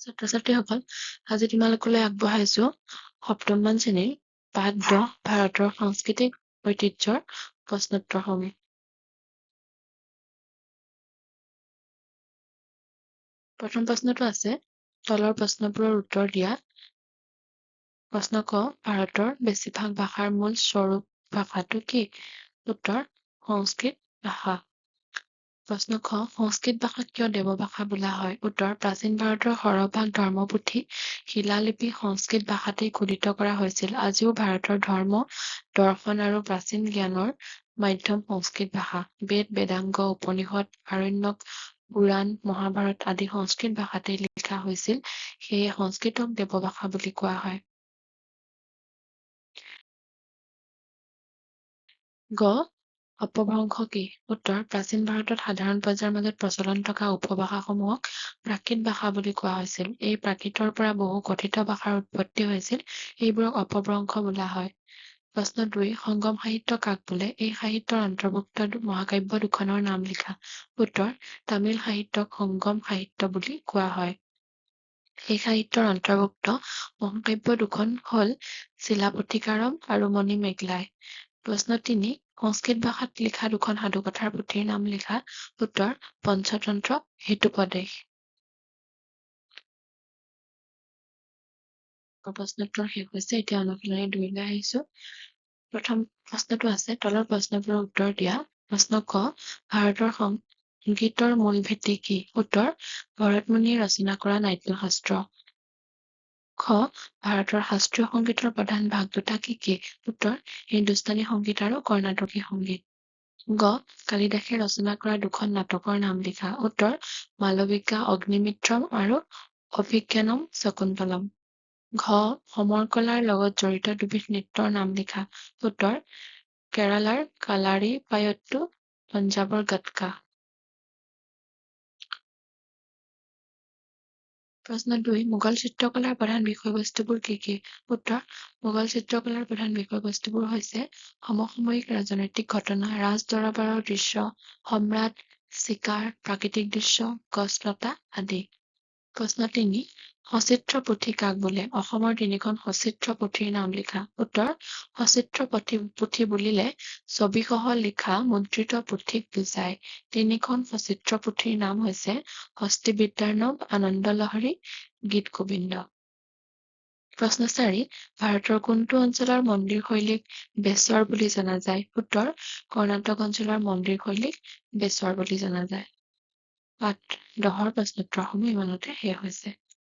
ছাত্ৰ-ছাত্ৰীসকল, আজি তোমালোকলৈ আগবঢ়াইছো সপ্তমমান শ্ৰেণীৰ পাঠ 10 ভাৰতৰ সাংস্কৃতিক ঐতিহ্যৰ প্ৰশ্নোত্তৰসমূহ। প্ৰথম প্ৰশ্নটো আছে, তলৰ প্ৰশ্নবোৰৰ উত্তৰ দিয়া। প্ৰশ্ন ক, ভাৰতৰ বেছিভাগ ভাষাৰ মূল স্বৰূপ ভাষাটো কি? উত্তৰ, সংস্কৃত ভাষা। প্ৰশ্ন খ, সংস্কৃত ভাষাক কিয় দেৱভাষা বোলা হয়? উত্তৰ, প্ৰাচীন ভাৰতৰ সৰহভাগ ধৰ্মপুথি শিলালিপি সংস্কৃত ভাষাতেই খোদিত কৰা হৈছিল। আজিও ভাৰতৰ ধৰ্ম, দৰ্শন আৰু প্ৰাচীন জ্ঞানৰ মাধ্যম সংস্কৃত ভাষা। বেদ, বেদাংগ, উপনিষদ, আৰণ্যক, পুৰাণ, মহাভাৰত আদি সংস্কৃত ভাষাতেই লিখা হৈছিল, সেয়ে সংস্কৃতক দেৱভাষা বুলি কোৱা হয়। গ, অপভ্ৰংশ কি? উত্তৰ, প্ৰাচীন ভাৰতত সাধাৰণ প্ৰজাৰ মাজত প্ৰচলন থকা উপভাষাসমূহক প্ৰাকৃত ভাষা বুলি কোৱা হৈছিল। এই প্ৰাকৃতৰ পৰা বহু কথিত ভাষাৰ উৎপত্তি হৈছিল, এইবোৰক অপভ্ৰংশ বোলা হয়। প্ৰশ্ন 2, সংগম সাহিত্য কাক বোলে? এই সাহিত্যৰ অন্তৰ্ভুক্ত মহাকাব্য দুখনৰ নাম লিখা। উত্তৰ, তামিল সাহিত্যক সংগম সাহিত্য বুলি কোৱা হয়। এই সাহিত্যৰ অন্তৰ্ভুক্ত মহাকাব্য দুখন হ'ল চিলাপতিকাৰম আৰু মণিমেঘলাই। প্ৰশ্ন 3, সংস্কৃত ভাষাত লিখা দুখন সাধুকথাৰ পুথিৰ নাম লিখা। উত্তৰ, পঞ্চতন্ত্ৰ, হিতোপদেশ। প্ৰশ্নোত্তৰ শেষ হৈছে। এতিয়া অনুশীলনী 2লৈ আহিছো। প্ৰথম প্ৰশ্নটো আছে, তলৰ প্ৰশ্নবোৰৰ উত্তৰ দিয়া। প্ৰশ্ন ক, ভাৰতৰ সংগীতৰ মূল ভেটি কি? উত্তৰ, ভৰতমুনিয়ে ৰচনা কৰা নাট্যশাস্ত্ৰ। খ, ভাৰতৰ শাস্ত্ৰীয় সংগীতৰ প্ৰধান ভাগ দুটা কি কি? উত্তৰ, হিন্দুস্তানী সংগীত আৰু কৰ্ণাটকী সংগীত। গ, কালিদাসে ৰচনা কৰা দুখন নাটকৰ নাম লিখা। উত্তৰ, মালবিকা অগ্নিমিত্ৰম আৰু অভিজ্ঞানম শকুন্তলম। ঘ, সমৰকলাৰ লগত জড়িত দুবিধ নৃত্যৰ নাম লিখা। উত্তৰ, কেৰালাৰ কালাৰিপায়ট্টু, পঞ্জাৱৰ গটকা। প্ৰশ্ন 2, মোগল চিত্ৰকলাৰ প্ৰধান বিষয়বস্তুবোৰ কি কি? উত্তৰ, মোগল চিত্ৰকলাৰ প্ৰধান বিষয়বস্তুবোৰ হৈছে সমসাময়িক ৰাজনৈতিক ঘটনা, ৰাজ দৰবাৰৰ দৃশ্য, সম্ৰাট, চিকাৰ, প্ৰাকৃতিক দৃশ্য, গছ-লতা আদি। প্ৰশ্ন 3, সচিত্ৰ পুথি কাক বোলে? অসমৰ তিনিখন সচিত্ৰ পুথিৰ নাম লিখা। উত্তৰ, সচিত্ৰ পুথি বুলিলে ছবিসহ লিখা মুদ্ৰিত পুথিক বুজায়। তিনিখন সচিত্ৰ পুথিৰ নাম হৈছে হস্তিবিদ্যাৰ্ণৱ, আনন্দলহৰী, গীত গোবিন্দ। প্ৰশ্ন 4, ভাৰতৰ কোনটো অঞ্চলৰ মন্দিৰ শৈলীক বেচৰ বুলি জনা যায়? উত্তৰ, কৰ্ণাটক অঞ্চলৰ মন্দিৰ শৈলীক বেচৰ বুলি জনা যায়। পাঠ 10ৰ প্ৰশ্নোত্তৰসমূহ ইমানতে শেষ হৈছে।